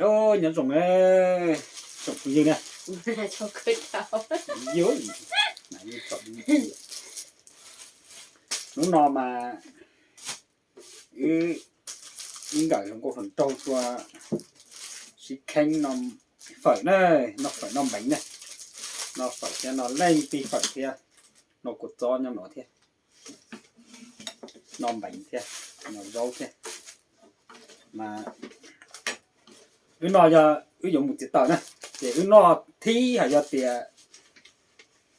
Nyob zoo, tsoom phooj ywg na. Hnub no mas wb ib nkawm hluas nkauj hluas nraug tuaj sib kheeb noj fawm na, noj fawm noj npeev na, noj fawm thiab noj leej tib fawm thiab, noj kua txob nyob no thiab, noj npeev thiab, noj zaub thiab. Mas wb no yog wb yuav mus txiav taws na, ces wb noj thib hais yog tias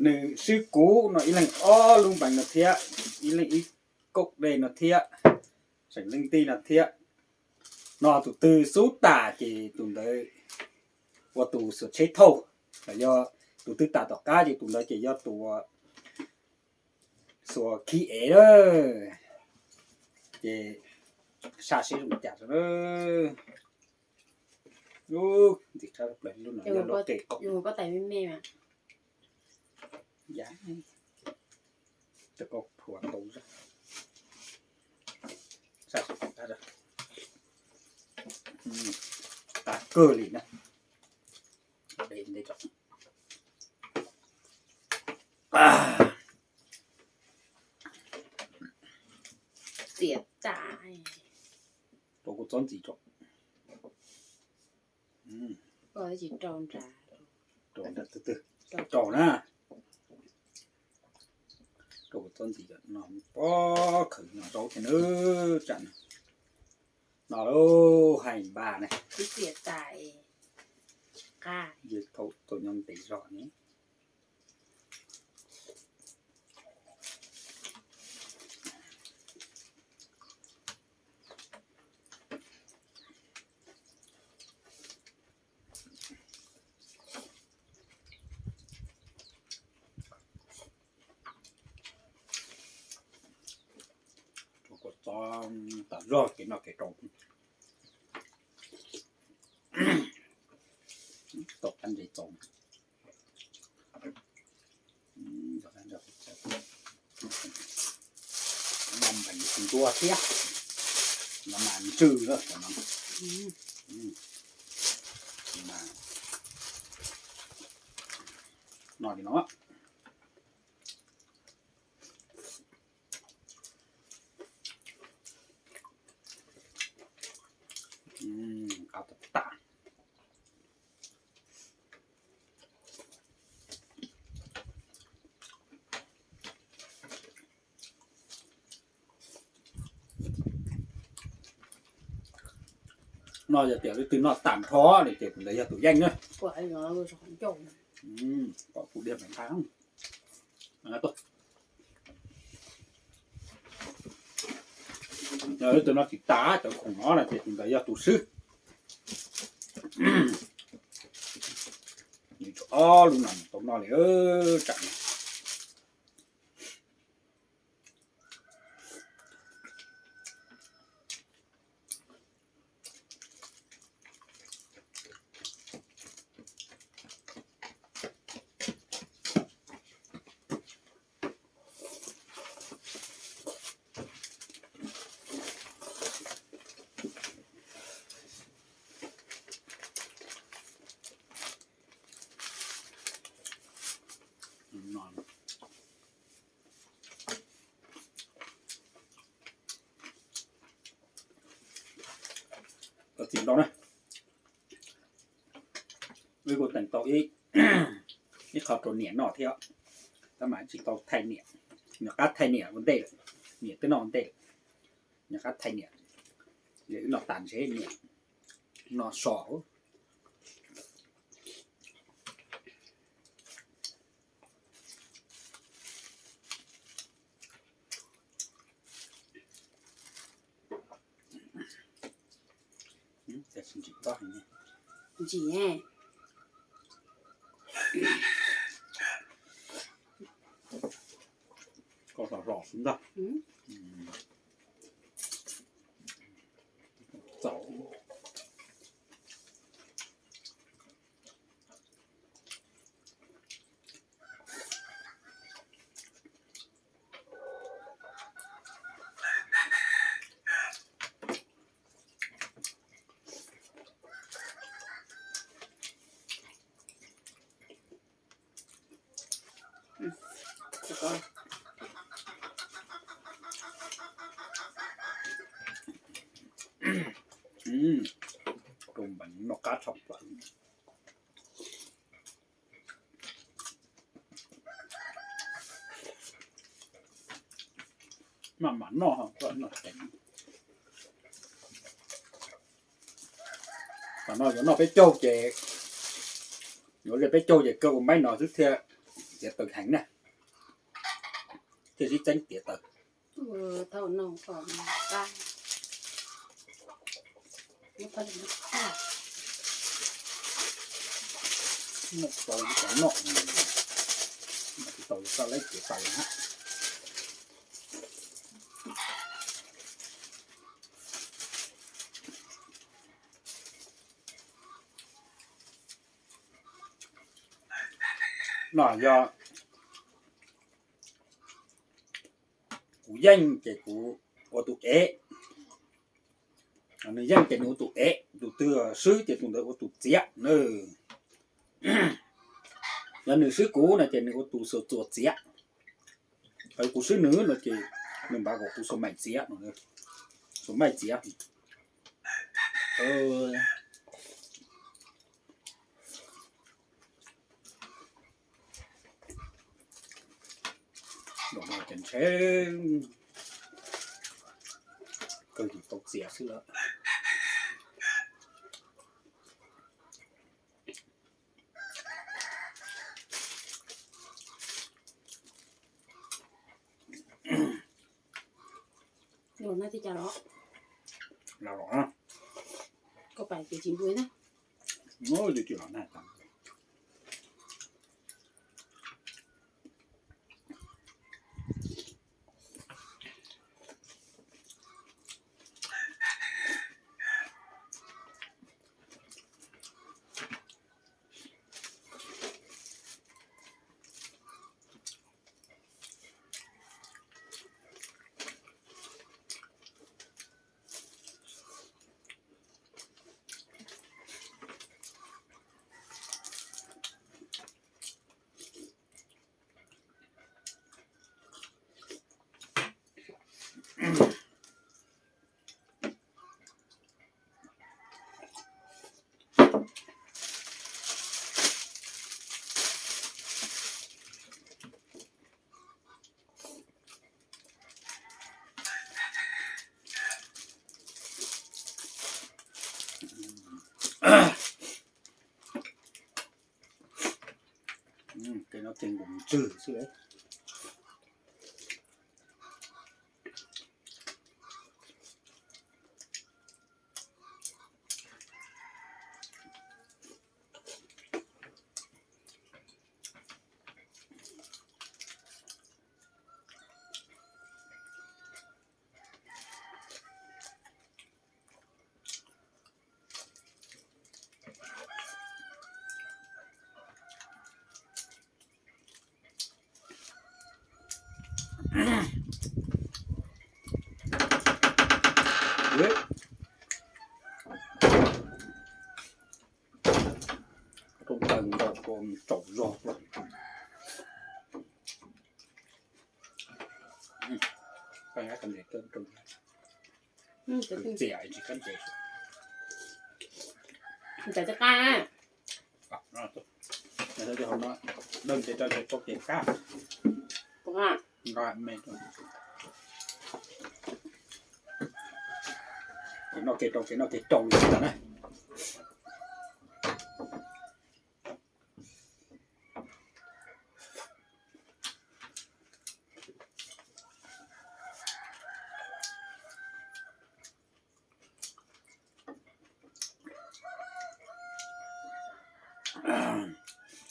nws swb kuv no ib leeg ob lub npeev no thiab, ib leeg ib kauj dej no thiab, tseem leej tij no thiab. No tus twg xub tas ces tus ntawd ua tus xuas tsheb thauj, los yog tus twg tas tom qab ces tus ntawd ces yog tus xuas khi ev lawm. Ces saj seb zoo cas na. Ntxim qab plaws lub no yog lub qe qaum. Rau koj phua tau zog. Saj seb qab, qab kawg li na. Txiav tas, rau kuv txob ntxiv rau. Rau nram twg twg, rau na. Rau kuv txob ntxiv no, pob khaws no zaub thiab na. Tsam no lub hais npaj ne, txiav tas, qab, thaum tau nyob ntev zog ne. Rau kua txob tas zog kev noj kev rau. Tau qab ntses txaus. Noj npeev tus ntua thiab, no mas ntsws lawm no. No li no. Qab tas tas. No yog tias leej twg noj tag nrho li ces tus ntawd yog tus yeej na. Pom kuv diag me ntha. Yog leej twg noj tsis tas cov khoom no na ces tus ntawd yog tus swb. Nws tshuav ob lub no tau noj li tsam no. Koj txiv ntau na. Wb kuj teem tau ib qho rau niam noj thiab, tab mas tsis tau thaij niam. Nyuam qab thaij niam ua ntej lawm, niam twb noj ua ntej lawm. Nyuam qab thaij niam, wb noj tas ntshe niam noj so. Ntsim, koj los los xwb ntag. Txaus. Noj qab tshaj plaws. Maj mam noj, noj heev. Tam no yuav noj peb caug ces, yuav li peb caug ces kawg ua maib no xwb thiaj tiav taws heev na, thiaj sib txeeb tiav taws. Noj tau ib cov noj, tsis tau koj laib tiav taws na. No yog kuv yeej ces kuv ua tus ev, nws yeej ces nws ua tus ev, tus twg swb ces tus ntawd ua tus txiav na. Yog nws swb kuv no ces nws ua tus xuas txuas txiav. Kuv swb nws no ces nws npav kom kuv xuas maim txiav, xuas maim txiav. Los no ces ntshe kawg tsis tau txiav xwb lawm. Los no ces cas los, los no, koj pais ces tsis npua na. Ub, tsis los na. Kev no ces ntsws xwb. Rooj taws nkaus tsaus zog. Txias tsis kab ntses. Ntses tsis qab. Dawb ntses rau ntses tau ces kab. Nqa me. Kev noj kev rau, kev noj kev rau li ntawd na.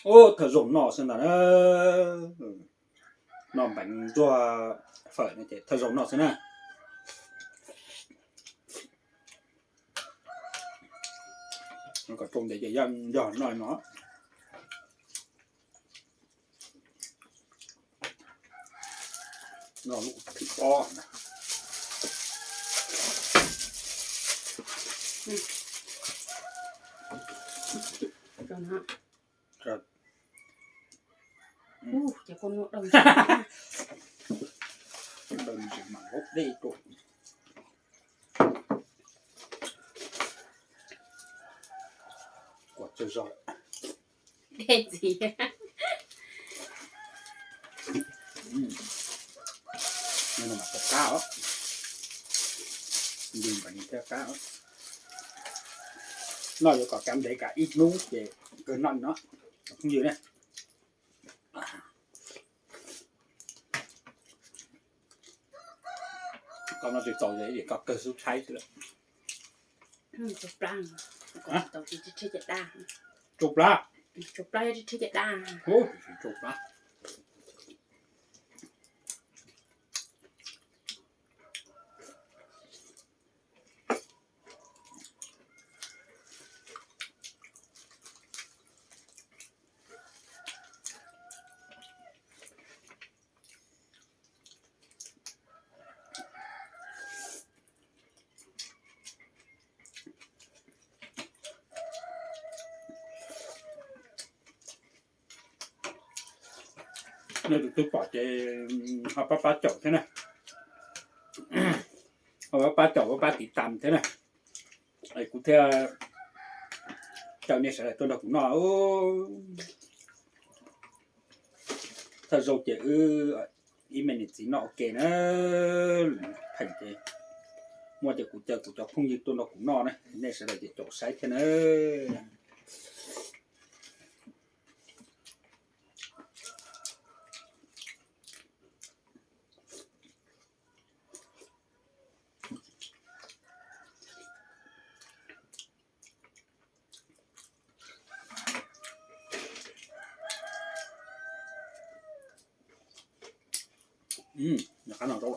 Ub, thawj zaug noj xwb ntag na. Noj npeev ntsuag fawm no ces thawj zaug noj xwb na. Kom rau ntev ces yog noj no. Noj lub thib ob na. Ces koj muab dawb ntses, dawb ntses mas nkaus dej rau. Tsawg zog lawm. Dej ntxiv. Nws mas qab os. Nws mas thiab qab os. Noj yuav kom kav ntev kav ib hnub ces kawg noj no. Phooj ywg ne, koj noj tsis tau ces koj kawg xub tshaib xwb lawm. Tsau plab. Tsau plab. Nej tus twg pom ces ho pab pab caum thiab na. Ho pab pab caum, pab pab tiv tam thiab na. Kuv thiaj caw nej sawv daws tuaj nrog kuv noj. Thawj zaug ces wb ib me niam txiv noj ua ke na. Pheem ces muaj ces kuv caw kuv cov phooj ywg tuaj nrog kuv noj na, nej sawv daws ces caum saib thiab na. Qab no rau.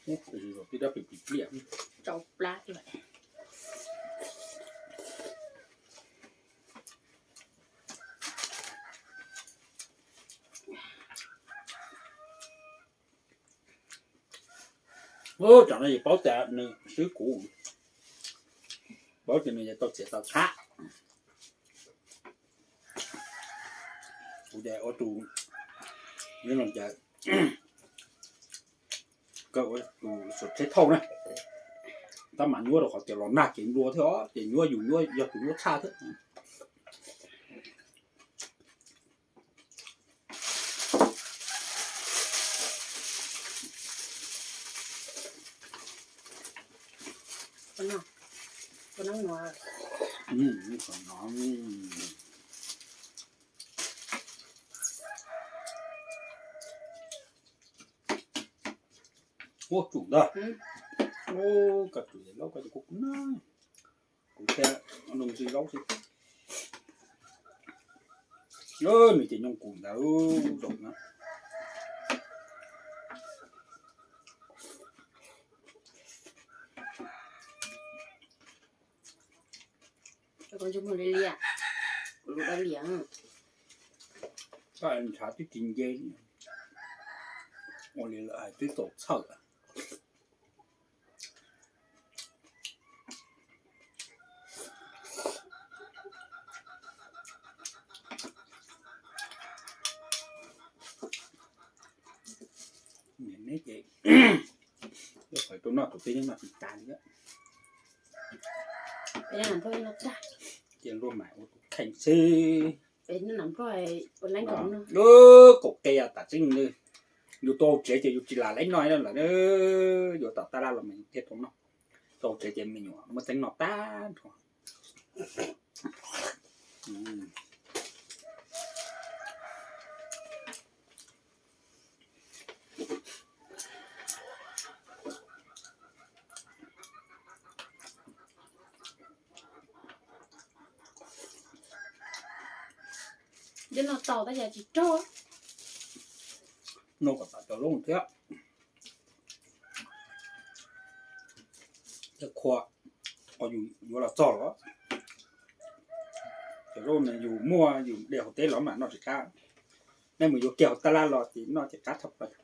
Ub, tib dab pim pim pliaj. Rau plab lawm. Ub, tsam no yus paub tias nws swb kuv, paub tias nws yuav tau txiav tau txhab. Kuv ces ua tus, yog los cas, kawg ua tus xuas tsheb thauj na, tab mas nyuaj rau qhov tias los nag kev nplua thiab os, ces nyuaj yus nyuaj yog tus nyuaj tshaj thiab. Ua tsum ntag. Koj tsum laub koj ces kuv kuv na. Kuv thiaj nug ntxwg laub xwb. Nws ces nyooj kuv ntawd zaum na. Ntshav twb tsis nce, ua li lawm hais twb txaus txhawj. Neb ces, qhov rau noj tus peb noj tsis tas li. Ces luag mam ua tus kheej xwb. Kaum qe tas tseeb, yus tau tsev ces yus tsis lam leej noj lawm, yuav tom tab laj los mas yus thiaj tau noj. Tau tsev ces me nyuam muaj txeeb noj tag nrho. Noj kom tas cov loj thiab. Tej qhua, qhov yus yuav los txog los, cov loj no yus muaj yus de hauv teb los mam noj tsis qab. Nej mus yuav kiag hauv tab laj los ces noj ces qab tshaj plaws.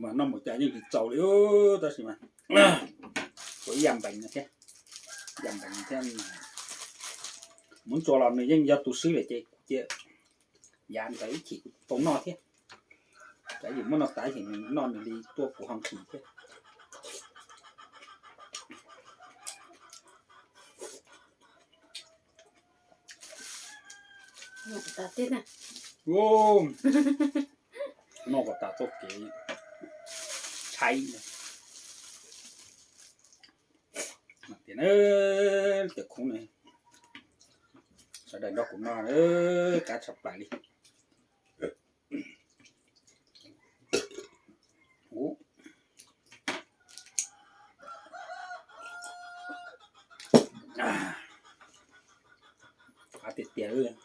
Mas noj mus cas yeej tsis txaus li, tab sis mas ua ib yam npees no thiab, ib yam npees no thiab. Muab ntxuav los nws yeej yog tus swb lawm ces kuv cia yav ntawd ib chim kuv tau noj thiab. Ces yus muab noj tas ces nws noj nws li tuaj kuv ho nqhis thiab. Noj kom tas txoj kev tshaib. Tias tias khoob ne, sawv daws nrog kuv noj, qab tshaj plaws li. Qab tiag tiag.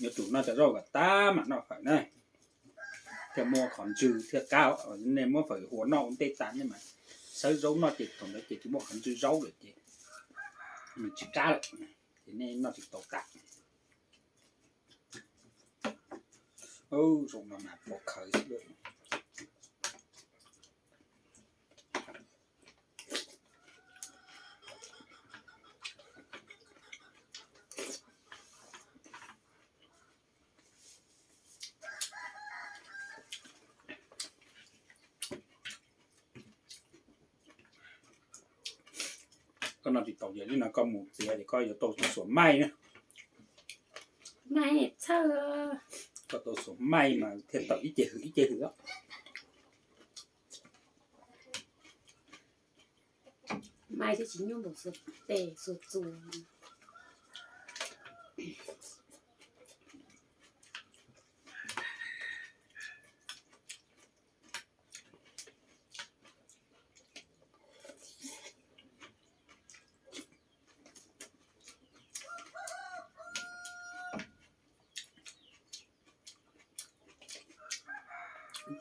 Yuav tsum noj cov zaub kom tag mam noj fawm na, thiaj muaj qhov ntsws thiaj qab. Nej muab fawm huas noj ua ntej tas nej mam sawb zaub noj ces thaum ntawd ces tsis muaj qhov ntsws zaub lawm ces nws tsis qab lawm, ces nej noj tsis tau tas. Zoo no mas pov khawv xwb. Koj noj tsis tau ces li no koj mus txiav ces koj yuav tau xuam maij na. Koj tau xuam maij mas thiaj tawm ib ce hwm ib ce hwm. Maij twb tsis nyuaj npaum xuas tes xuas txuas.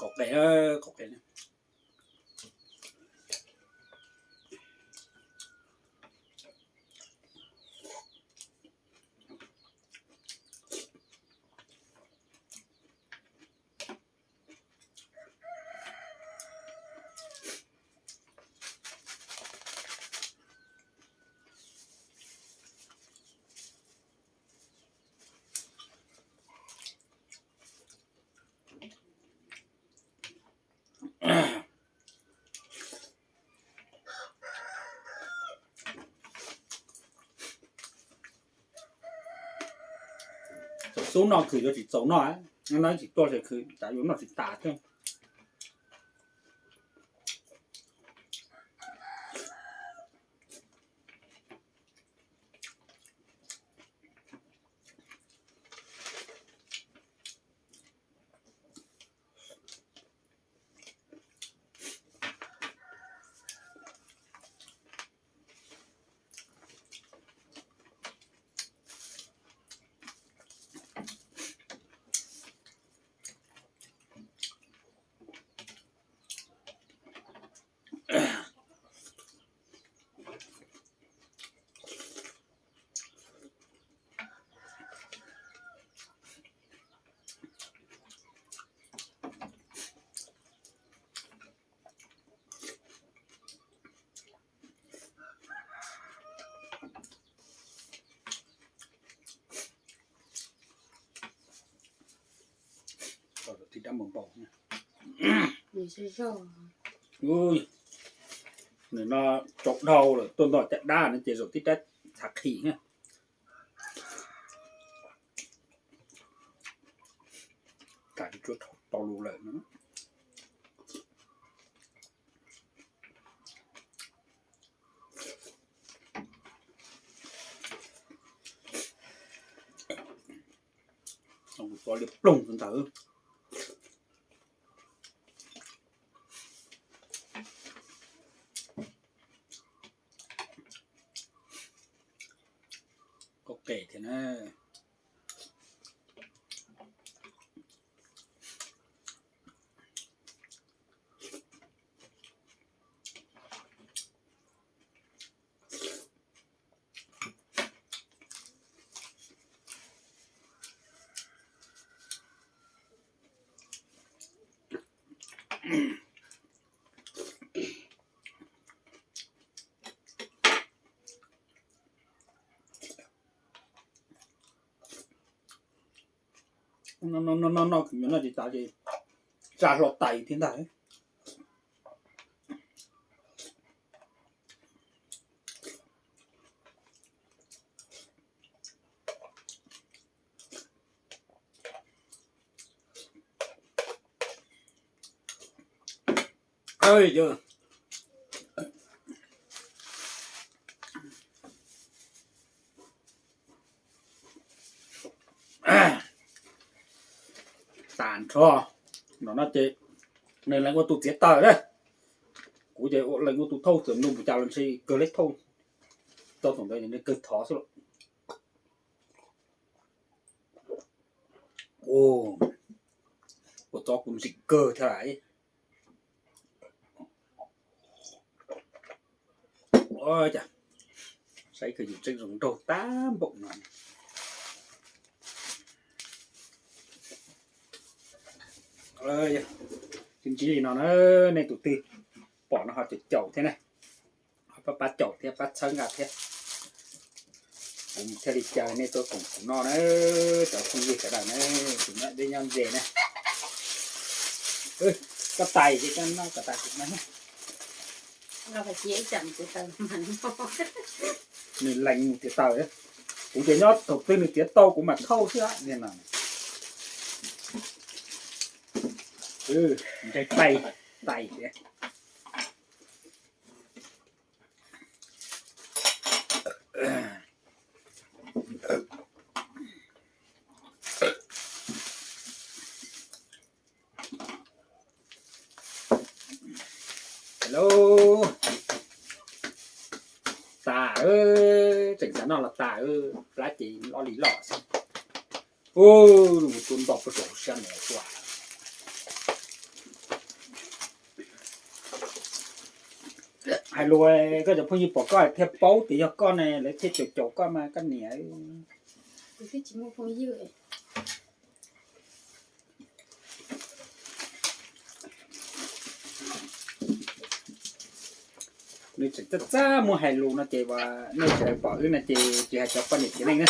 Qaum qe, qaum qe. Txaus xub noj khwv yuav tsis txaus noj, noj tsis tuaj ces khwv tas yuav noj tsis tas thiab. Nws no tsaus dhau lawm, tuaj nto caj dab no ces zaum tib rab txhav qhis na. Kam tsuav tau lus lawm. Kuv txo liaj ploog ntawd. Qe thiab na. No no no no, kuv nyob no ces tsa, ces tsa hlo tais thiab ntag. Tas nrho no no ces nws lees ua tus txiav taws na. Kuv ces lees ua tus thauj, txawm nug npaum cas los ntshe kawg leb thauj. Tau thaum ntawd nws kawg thov xwb los. Kua txob kuv ntsim kawg thiab lawm. Cas saib kawg yus tseem zoo nraug tag npaum no. Ntsib ntsib li no na, nej tus twg pom no ho caum caum thiab na, ho pab pab caum thiab pab txhawb nqa thiab. Kuv thiaj li caw nej tuaj koom kuv noj na, cov phooj ywg sawv daws na, tus nyob deb nyob ze na. Koj tais ces koj noj koj tais kuv no. Nws lees mus tiav taws, kuv ces nyob thaum twg nws tiav tau kuv mam thauj xwb ni no. Nteg tais, tais tias. Hello. Tas, tseem xav noj los tas, plab ces loj li loj xwb. Ua tus nto puag saum siab no tuaj. Hais lus koj cov phooj ywg pom koj thiaj paub tias yog koj ne, lawv thiaj caum caum koj mas koj niam. Nws tseem txaj txaj muag hais lus no ces nej tsis pom wb no ces tsis hais cov poj niam txiv neej na.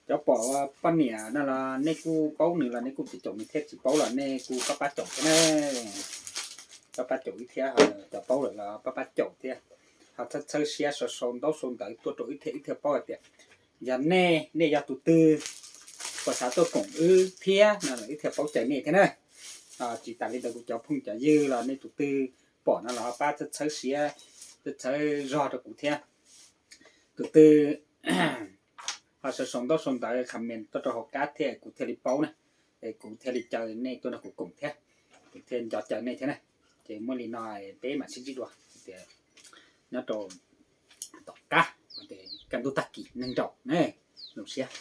Cov pom poj niam no los nej kuj paub nws los nej kuj tsis caum nws thiab, tsis paub los nej kuj pab pab caum thiab na. Pab pab caum wb thiab, cov paub lawm los pab pab caum thiab. Ho txhawb txhawb siab sau sau ntaub sau ntawv tuaj rau wb thiab, wb thiaj paub hais tias yog nej, nej yog tus twg uas xav tuaj koom wb thiab no los wb thiaj paub cawm nej thiab na. Tsis tas li ntawd kuv cov phooj cov ywg los nej tus twg pom no los pab txhawb txhawb siab, txhawb txhawb zog rau kuv thiab. Tus twg ho sau sau ntaub sau ntawv comment tuaj rau hauv qab thiab kuv thiaj li paub na, es kuv thiaj li caw nej tuaj nrog kuv koom thiab, kuv thiaj nco caw nej thiab na. Ces muaj li no peb mam sib ntsib dua tias nyob rau tom qab, kaj ntug tag kis neeg nraum ne, zoo siab.